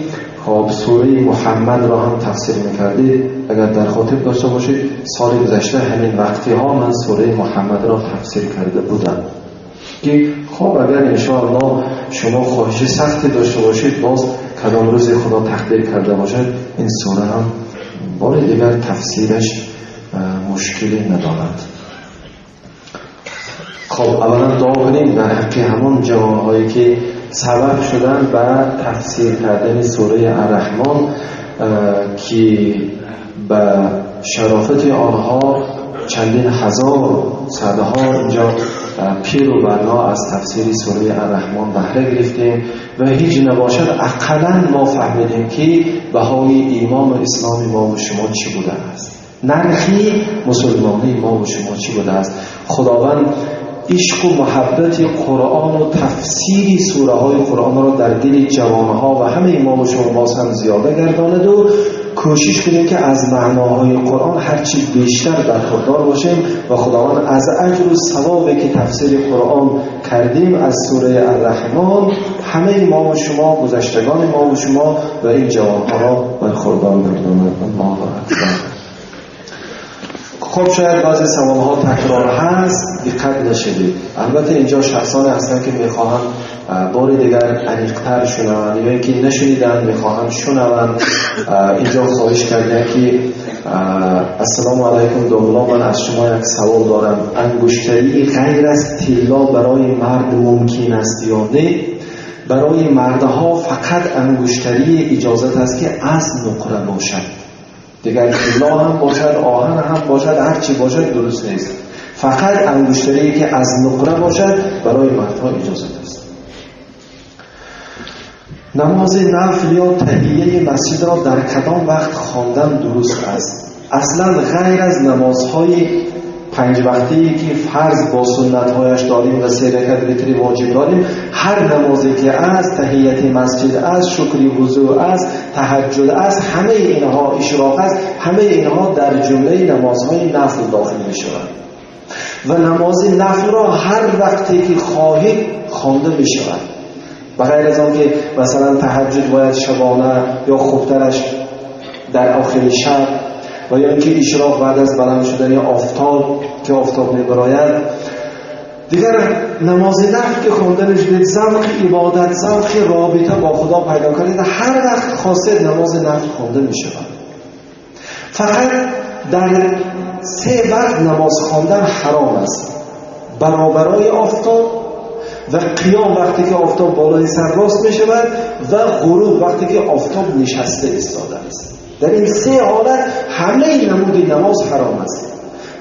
خب سوره محمد را هم تفسیر میکردید. اگر در خاطر داشته باشید سال گذشته همین وقتی ها من سوره محمد را تفسیر کرده بودم که خب اگر انشاءالله شما خواهش سختی داشته باشید، باز کدام روز خدا تقدیر کرده باشد این سوره هم بار دیگر تفسیرش مشکلی ندارد. خب اولا دعا کنیم در حق همان جوانهایی که سبب شدن به تفسیر کردن سوره الرحمن که به شرافت آنها چندین هزار صدها اینجا پیر و برنا از تفسیر سوره الرحمن بهره گرفتیم و هیچ نباشد اقلا ما فهمیدیم که بهای ایمان و اسلام ما و شما چی بوده است، نرخی مسلمانی ما و شما چی بوده است. خداوند عشق و محبت قرآن و تفسیر سوره های قرآن را در دل جوانها و همه ما و شما باز هم زیاده گرداند و کوشش کنیم که از معناهای قرآن هرچی بیشتر برخوردار باشیم و خداوند از اجر و ثوابی که تفسیر قرآن کردیم از سوره الرحمن همه ما و شما، گذشتگان ما و شما و این جوانها را برخوردار گرداند. الله اکبر. خب شاید بعضی سوالها تکرار هست، دقت نشدید. البته اینجا شخصانی هستند که میخواهند بار دیگر عمیق‌تر شنوند یا اینکه نشنیدن میخواهند شنوند. اینجا خواهش کردن که السلام علیکم داملا، من از شما یک سوال دارم. انگشتری غیر از طلا برای مرد ممکن است یا نه؟ برای مردها فقط انگشتری اجازت است که از نقره باشد، دیگر طلا هم باشد، آهن هم باشد، هر چی باشد درست نیست. فقط انگشتری که از نقره باشد برای مردها اجازه است. نماز نفل یا تحیه مسجد را در کدام وقت خواندن درست است؟ اصلا غیر از نمازهای 5 وقتی که فرض با سنت‌هایش داریم و 3 رکعت وتر واجب داریم، هر نمازی که از تحیت مسجد از شکر وضو از تهجد از همه اینها اشراق است، همه اینها در جمله نمازهای نفل داخل می‌شوند و نماز نفل را هر وقتی که خواهید خوانده می‌شود. بغیر از آنکه مثلا تهجد باید شبانه یا خوبترش در آخر شب و یا اینکه اشراق بعد از بلند شدن آفتاب که آفتاب میبراید. دیگر نماز نفل که خوانده شده، ذوق عبادت، ذوق رابطه با خدا پیدا کردید، هر وقت خواستید نماز نفل خوانده می شود. فقط در 3 وقت نماز خواندن حرام است: برابرای آفتاب و قیام وقتی که آفتاب بالای سر راست می شود و غروب وقتی که آفتاب نشسته ایستاده است. در این 3 حالت همه نمود نماز حرام است،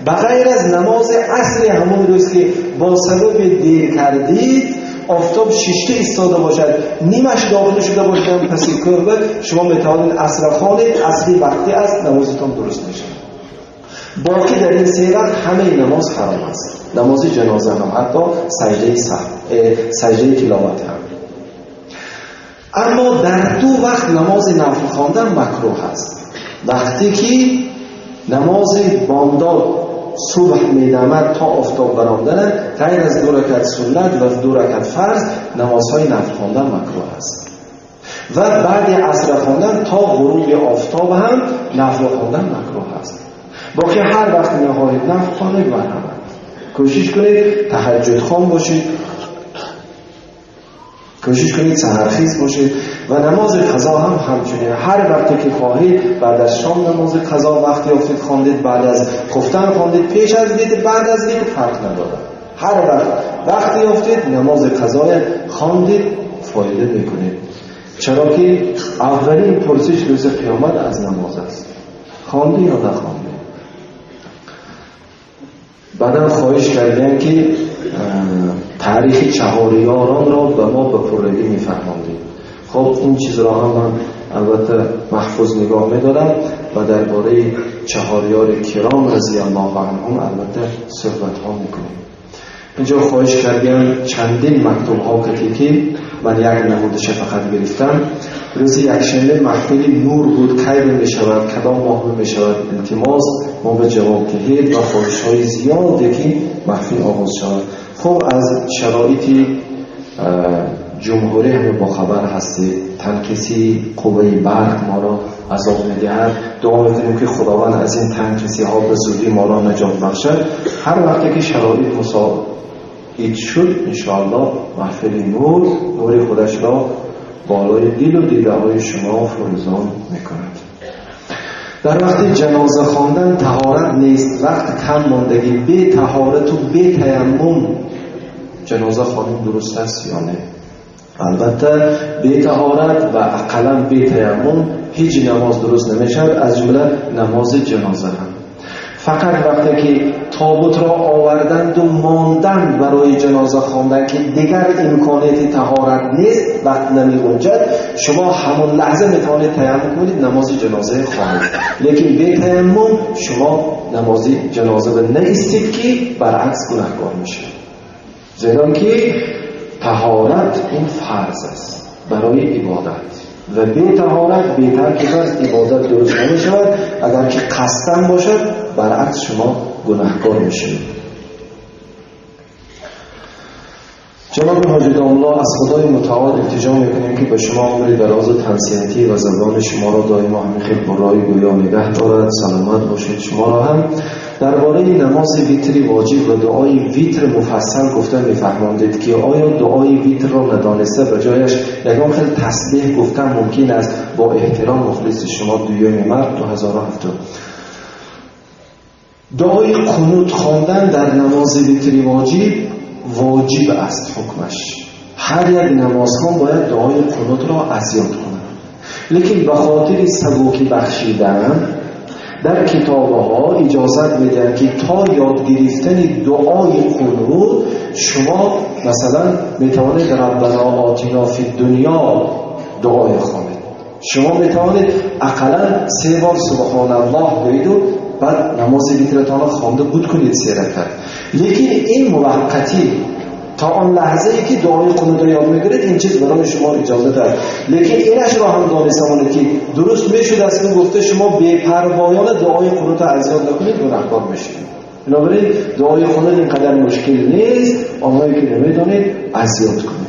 بغیر از نماز عصر همون روز که با سبب دیر کردید آفتاب ششته ایستاده باشد، نیمش داخل شده باشد پس کوه، شما میتوانید عصر خوانید، عصری وقتی است، نمازتان درست میشه. باقی در این 3 وقت همه نماز حرام است. نماز جنازه هم، حتی سجده سجده تلاوت هم. اما در 2 وقت نماز نفل خواندن مکروه است. وقتی که نماز بامداد صبح میدمد تا آفتاب برآمدن، غیر از 2 رکعت سنت و 2 رکعت فرض، نمازهای نفل خواندن مکروه است. و بعد عصر خواندن تا غروب آفتاب هم نفل خواندن مکروه است. باقی هر وقت میخواهید نفل خوانید مرحمت. کوشش کنید تهجد خوان باشید، کوشش کنید سحرخیز باشید و نماز قضا هم همچنین هر وقتی که خواهید، بعد از شام نماز قضا وقتی یافتید خواندید، بعد از خفتن خواندید، پیش از ویتر، بعد از ویتر، فرق ندارد. هر وقت وقتی یافتید نماز قضای خواندید فایده میکنید، چرا که اولین پرسش روز قیامت از نماز است: خواندی یا نخواندی؟ بعدم خواهش کردیم که تاریخ چهاریاران را به ما به پرگی میفهماندیم. خب این چیز را هم من البته محفوظ نگاه میدارم و درباره چهاریار کرام رضی الله عنهم البته صحبت ها میکنیم. اینجا خواهش کردیم چندین مکتوب ها که من یک نمودش فقط گرفتم. روز یکشنبه محفل نور بود، کی می شود، کدام ماه می شود، التماس ما به جواب دهید و خواهش های زیادی که محفل آغاز شود. خب از شرایط جمهوری همه با خبر هستید، تنقیصی قوه برق ما را عذاب می‌دهد. دعا می‌کنیم که خداوند از این تنقیصی ها به زودی ما را نجات بخشد. هر وقتی که شرایط مساعد شد انشاءالله محفل نور نور خودش را بالای دل و دیده های شما فروزان می‌کند. در وقت جنازه خواندن طهارت نیست، وقت کم ماندگی، بی طهارت و بی تیمم جنازه خواندن درست است یا نه؟ البته بی طهارت و اقلا بی تیمم هیچ نماز درست نمیشود، از جمله نماز جنازه هم. فقط وقتی که تابوت را آوردند و ماندند برای جنازه خواندن که دیگر امکانیت طهارت نیست، وقت نمی گنجد، شما همون لحظه میتوانید تیمم کنید نماز جنازه خوانید. لیکن بی تیمم شما نماز جنازه به نیستید که برعکس گناهکار میشید، زیرا که طهارت این فرض است برای عبادت و بی طهارت بی ترک فرض عبادت درست نمی شود. اگر که قصداً باشد برعکس شما گناهکار میشید. جناب حاجی داملا، از خدای متعال التجا میکنیم که به شما عمر دراز و تنصیحتی و زبان شما را دائما همین خیلی برای گویا نگه دارد. سلامت باشید. شما را هم درباره نماز ویتر واجب و دعای ویتر مفصل گفته میفهماندید که آیا دعای ویتر را ندانسته به جایش یکان خیلی تسبیح گفتن ممکن است؟ با احترام مخلص شما، دوم مارس 2007. دعای قنوت خواندن در نماز ویتر واجب واجب است حکمش. هر یک نمازخوان باید دعای قنوت را از یاد کند، لیکن به خاطر سبوکی بخشیدن در کتابها اجازت میدن که تا یاد گرفتن دعای قنوت شما مثلا میتوانید ربنا آتینا فی الدنیا دعای خوانید، شما میتوانید اقلا 3 بار سبحان الله بگید و بعد نماز ویترتان را خوانده بود کنید 3 رکعت. لیکن این موقتی تا آن لحظه ای که دعای قنوت را یاد میگیرید این چیز برای شما اجازه دارد. لیکن اینش را هم دانستم که درست میشد از این گفته شما بی‌پروایانه دعای قنوت را از یاد نکنید گناهکار میشید. بنابراین دعای قنوت اینقدر مشکل نیست، آنهایی که نمیدونید از یاد کنید.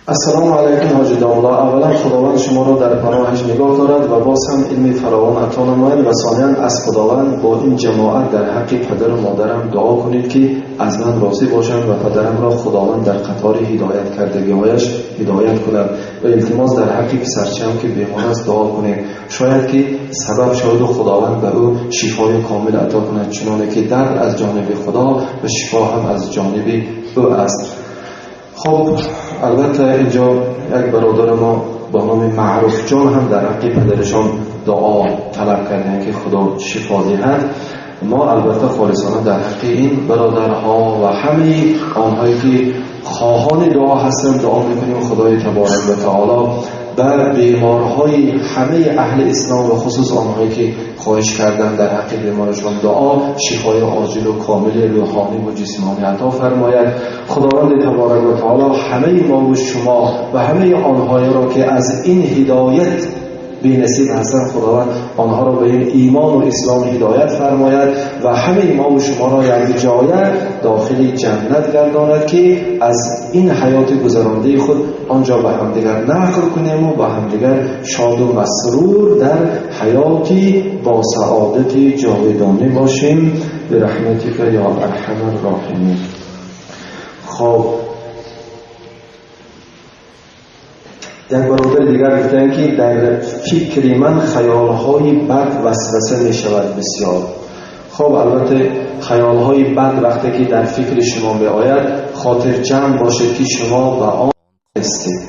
السلام علیکم حاجی داملا، اولا خداوند شما را در پناهش نگاه دارد و باز هم علم فراوان عطا نماید و ثانیا از خداوند با این جماعت در حق پدر و مادرم دعا کنید که از من راضی باشند و پدرم را خداوند در قطار هدایت کردگی‌هایش هدایت کند و التماس در حق پسرچه‌ام که بیمار است دعا کنید، شاید که سبب شود و خداوند به او شفای کامل عطا کند، چنانه که درد از جانب خدا و شفا هم از جانب او است. خب البته اینجا یک برادر ما با نام معروف جان هم در حق پدرشان دعا طلب کردن که خدا شفا دهد. ما البته خالصانه در حق این برادرها و همه آنهایی که خواهان دعا هستند دعا میکنیم خدای تبارک و تعالی بر بیمارهای همه اهل اسلام و خصوص آنهایی که خواهش کردن در حق بیمارشان دعا، شفای عاجل و کامل روحانی و جسمانی عطا فرماید. خداوند تبارک و تعالی همه ما و شما و همه آنهایی را که از این هدایت بی نصیب هستند خداوند آنها را به این ایمان و اسلام هدایت فرماید و همه ما و شما را یک جای داخل جنت گرداند که از این حیات گذرانده خود آنجا به همدیگر نقل کنیم و با همدیگر شاد و مسرور در حیاتی با سعادت جاودانه باشیم به رحمتک یا ارحم الراحمین. خب یک برادر دیگر گفتن که در فکر من خیالهای بد وسوسه می شود بسیار. خب البته خیالهای بد وقتی که در فکر شما می آید خاطر جمع باشد که شما به آن هستید،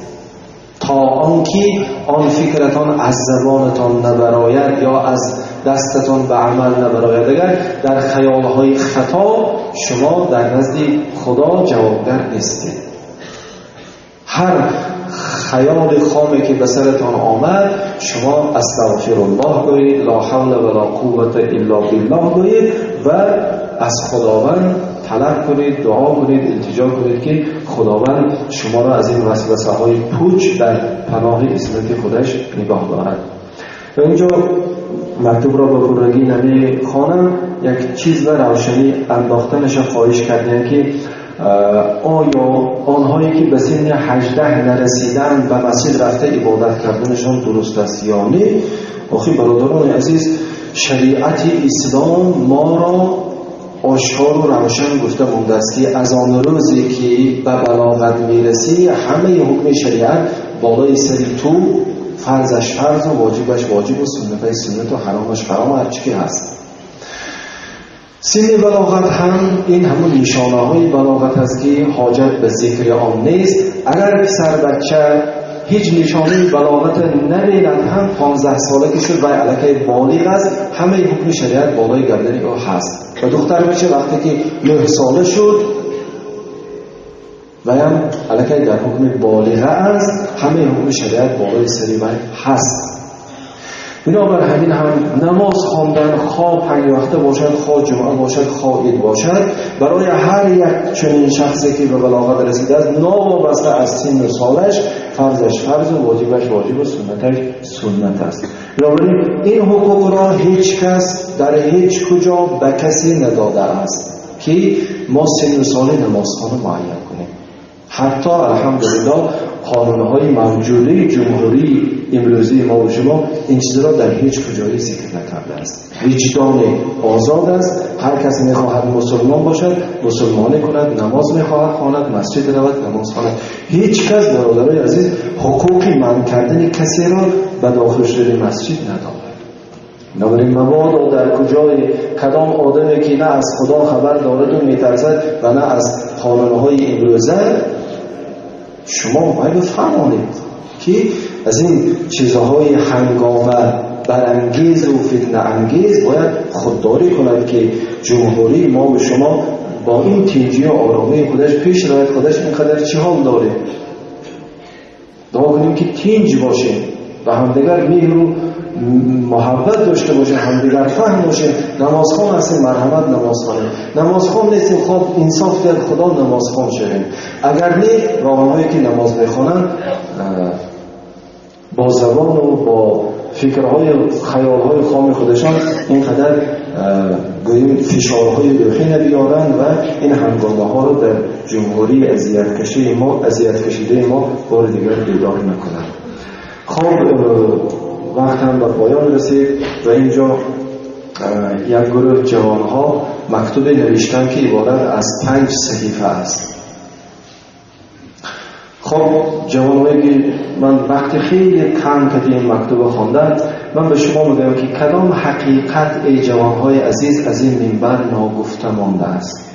تا آنکه آن فکرتان از زبانتان نبراید یا از دستتان به عمل نبراید. اگر در خیالهای خطا شما در نزد خدا جوابگر نیستید. هر خیال خامی که به سرتان آمد شما استغفر الله گویید، لا حول ولا قوت الا بالله گویید و از خداوند طلب کنید، دعا کنید، التجا کنید که خداوند شما را از این وسوسه های پوچ در پناه عصمت خودش نگاه دارد. و اینجا مکتوب را به پرگی نمیخوانم، یک چیز و روشنی انداختنش خواهش کردیم که آیا آنهایی که به سن 18 نرسیدن به مسجد رفته عبادت کردنشان درست است یا نه؟ آخی برادران عزیز، شریعت اسلام ما را آشکار و روشن گفته مونده است که از آن روزی که به بلاغت میرسی همه حکم شریعت بالای سر تو فرضش فرض و واجبش واجب و سنتش سنت و حرامش حرام و هرچی که هست. سن بلاغت هم این همون نشانه های بلاغت است که حاجت به ذکر آن نیست. اگر پسر بچه هیچ نشانه بلاغت نبیند هم 15 ساله که شد و علاقه بالغ است، همه حکم شریعت بالای گردن او هست. و دختر بچه وقتی که 9 ساله شد و هم علاقه در حکم بالغه است، همه حکم شریعت بالای سری وی هست. بنابر همین هم نماز خواندن خواه 5 وقته باشد، خواه جمعه باشد، خواه عید باشد، برای هر یک چنین شخصی که به بلاغت رسیده است ناوابسته از سن و سالش فرضش فرض و واجبش واجب و سنتش سنت است. بنابراین این حقوق را هیچ کس در هیچ کجا به کسی نداده است که ما سن و سال نمازخوان معین کنیم. حتی الحمدلله قانونهای موجوده جمهوری امروزی ما و شما این چیز را در هیچ کجایی ذکر نکرده است. وجدان آزاد است، هر کس میخواهد مسلمان باشد مسلمانی کند، نماز میخواهد خواند، مسجد رود نماز خواند. هیچ کس برادرای عزیز حقوق منع کردن کسی را به داخل شدن مسجد ندارد. بنابراین مبادا در کجای کدام آدمی که نه از خدا خبر دارد و میترسد و نه از قانونهای امروزه، شما باید بفهمانید که از این چیزهای هنگامه برانگیز و فتنه انگیز باید خودداری کند که جمهوری ما و شما با این تینجی و آرامی خودش پیش رود. خودش اینقدر چی حال داره؟ دعا کنیم که تینج باشیم و همدیگر مهر و محبت داشته باشیم، همدیگر فهم باشیم. نمازخوان هستیم، مرحمت نمازخوانیم. نمازخوان نیستیم، خب انصاف دهد خدا نمازخوان شویم. اگر نه، و آنهایی که نماز میخوانند با زبان و با فکرهای خیالهای خام خودشان اینقدر گوییم فشارهای روحی نبیارند و این هنگامه ها رو در جمهوری اذیت کشیده ما بار دیگر بیدار نکنند. خب وقت هم به پایان رسید و اینجا یک گروه جوانها مکتوب نوشتن که عبارت از 5 صحیفه است. خب جوانهایی که من وقت خیلی کم که این مکتوب خواندم، من به شما میگم که کدام حقیقت ای جوانهای عزیز از این منبر ناگفته مانده است؟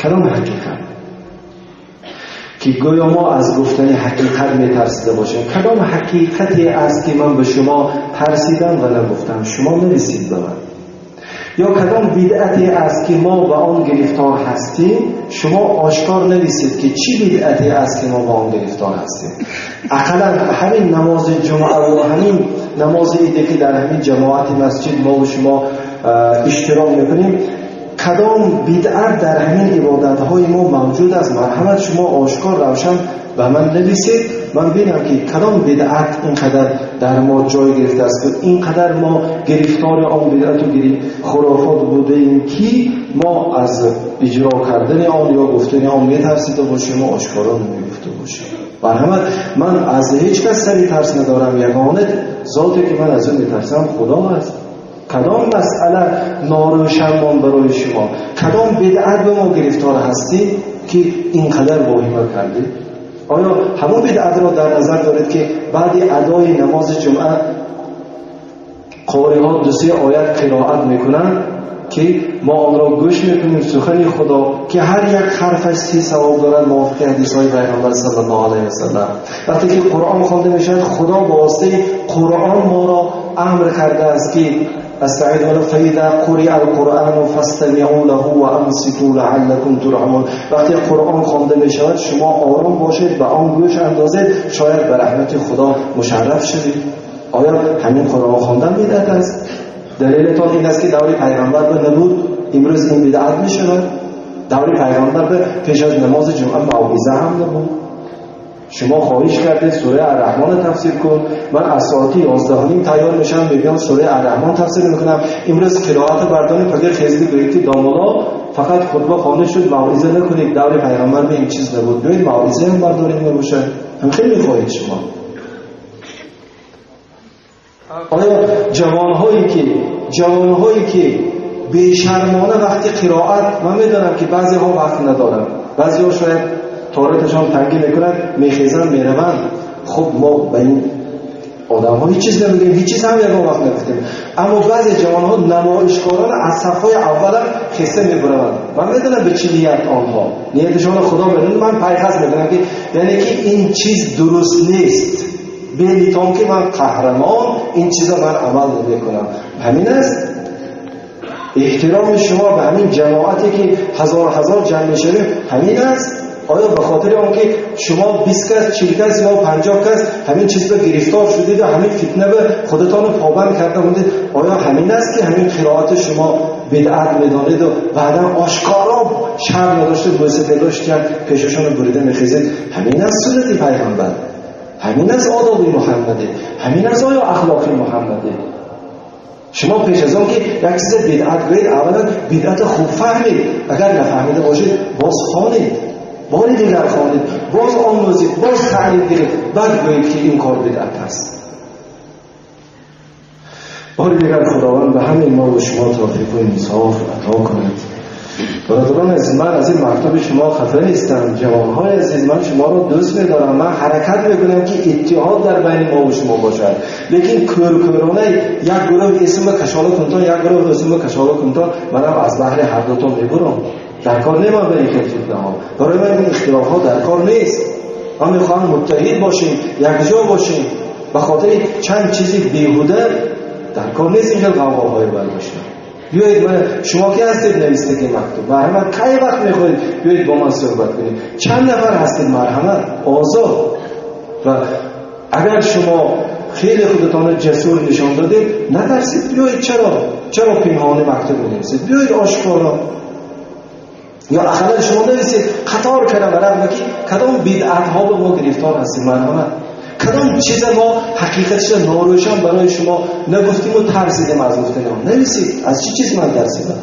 کدام حقیقت که گویا ما از گفتن حقیقت میترسیده باشیم؟ کدام حقیقتی است که من به شما ترسیدم و نگفتم؟ شما نرسید به من. یا کدام بدعتی است که ما به آن گرفتار هستیم؟ شما آشکار نویسید که چی بدعتی است که ما به آن گرفتار هستیم. اقلا همین نماز جمعه و همین نماز عید که در همین جماعت مسجد ما و شما اشتراک میکنیم، کدام بدعت در همین عبادت‌های ما موجود است؟ مرحمت شما آشکار روشن به من نویسید، من ببینم که کدام بدعت اینقدر در ما جای گرفته است که اینقدر ما گرفتار آن بدعت و خرافات بوده ایم که ما از اجرا کردن آن یا گفتن آن می‌ترسیده باشیم و آشکارا نمی‌گفته باشیم. مرحمت من از هیچ کس سری ترس ندارم، یگانه ذاتی که من از اون می‌ترسم خدا است. کدام مسئله ناروشن برای شما؟ کدام بدعت به ما گرفتار هستید که اینقدر واهمه کردید؟ آیا همون بدعت را در نظر دارید که بعد ادای نماز جمعه قاری ها 2-3 آیت قرائت میکنند که ما آن را گوش میکنیم، سخن خدا که هر یک حرفش 30 ثواب دارد موافق حدیث های پیامبر صلی الله علیه و سلم. وقتی که قرآن خوانده میشود، خدا با واسطه قرآن ما را امر کرده است که استعیذ بالله فاذا قرئ القرآن فاستمعوا له وانصتوا لعلكم ترحمون. وقتی قرآن خوانده می شود شما آرام باشید و آن گوش اندازید، شاید به رحمت خدا مشرف شوید. آیا همین قرآن خواندن بدعت است؟ دلیلتان این است که دور پیغمبر نبود، امروز این بدعت می شود. دور پیغمبر به پیش از نماز جمعه موعظه هم نبود. شما خواهش کردید سوره الرحمن تفسیر کن، من از ساعت 11:30 تیار میشم میگم سوره الرحمن تفسیر میکنم. امروز قرائت بردانی پدر خیزدی گویید که دامادا فقط خطبه خوانده شد، موعظه نکنید. دور پیغمبر به این چیز نبود، بیایید موعظه هم برداریم نباشه. هم خیلی میخواهید شما. آیا جوانهایی که بی‌شرمانه وقتی قرائت، من میدونم که بعضی ها وقت ندارن، بعضی ها شاید تارتشان تنگی میکنن، میخیزن میروند. خب ما به این آدم ها هیچ چیز نمیگیم، هیچ چیز هم یکم وقت نگفتیم. اما بعضی جوان ها نمایشکاران از صفهای اول هم خسته میبروند. من میدونم به چی نیت آنها، نیتشان خدا میدونه. من پیغاز میدونم که یعنی که این چیز درست نیست. بلیتان که من قهرمان این چیزا من عمل نمیکنم. همین است احترام شما به همین جماعتی که هزار هزار جمع میشویم، همین است. آیا به خاطر آنکه شما 20 کس 40 کس یا 50 کس همین چیز به گرفتار شدید و همین فتنه به خودتان رو پابند کرده بودید، آیا همین است که همین قرائت شما بدعت میدانید و بعدا آشکارا شرم نداشتید، موسیقی داشتید، پیششان رو بریده میخیزید؟ همین است سنت پیغمبر، همین است آداب محمدی، همین است آیا اخلاق محمدی؟ شما پیش از آن که یک چیز بدعت گویید، اولا بدعت خوب فهمید. اگر نفهمیده باشید باز خوانید، بار دیگر خوانید، باز آموزید، باز تعلیم گیرید، بعد گویید که این کار بدعت است. بار دیگر خداوند به همین ما و شما توفیق و انصاف عطا کند. برادران عزیز، من از این مکتب شما خفه نیستم. جوانهای عزیز، من شما رو دوست می‌دارم. من حرکت می‌کنم که اتحاد در بین ما و شما باشد، لیکن کورکورانه یک گروه اسم کشاله کنتان، یک گروه اسم کشاله کنتان، منم از بحر هر دوتون میبرم. در کار نمیم به این فتنه ها. برای من این اختلاف ها در کار نیست. ما میخواهم متحد باشیم، یک جا باشیم. به خاطر چند چیزی بیهوده در کار نیست اینجا غوغاهای برداشتن. بیایید من، شما که هستید نویسته که مکتوب، مرحمت کی وقت میخواید بیایید با من صحبت کنید. چند نفر هستید مرحمت آزاد. و اگر شما خیلی خودتان جسور نشان دادید، نترسید، بیایید. چرا پنهان مکتوب نویسید؟ بیایید آشکارا. یا اقلا شما نویسید قطار کردم ورق که کدام بدعت ها به ما گرفتار هستیم مرحمت، کدام چیز ما حقیقتش ناروشن برای شما نگفتیم و ترسیدیم از گفتن آن. نویسید از چی چیز من ترسیدم.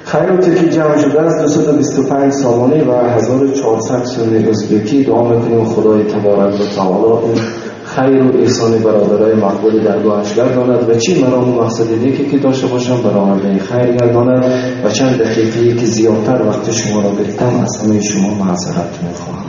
خیراتی که جمع شده از 225 سامانه و 1400 سوم ازبکی. دعا میکنیم خدای تبارک و تعالی این خیر و احسان برادرای مقبول درگاهش گرداند و چی مرام و مقصد نیکی که داشته باشم برآورده خیر گرداند. و چند دقیقه‌ای که زیادتر وقت شما را گرفتم از همه شما معذرت میخواهم.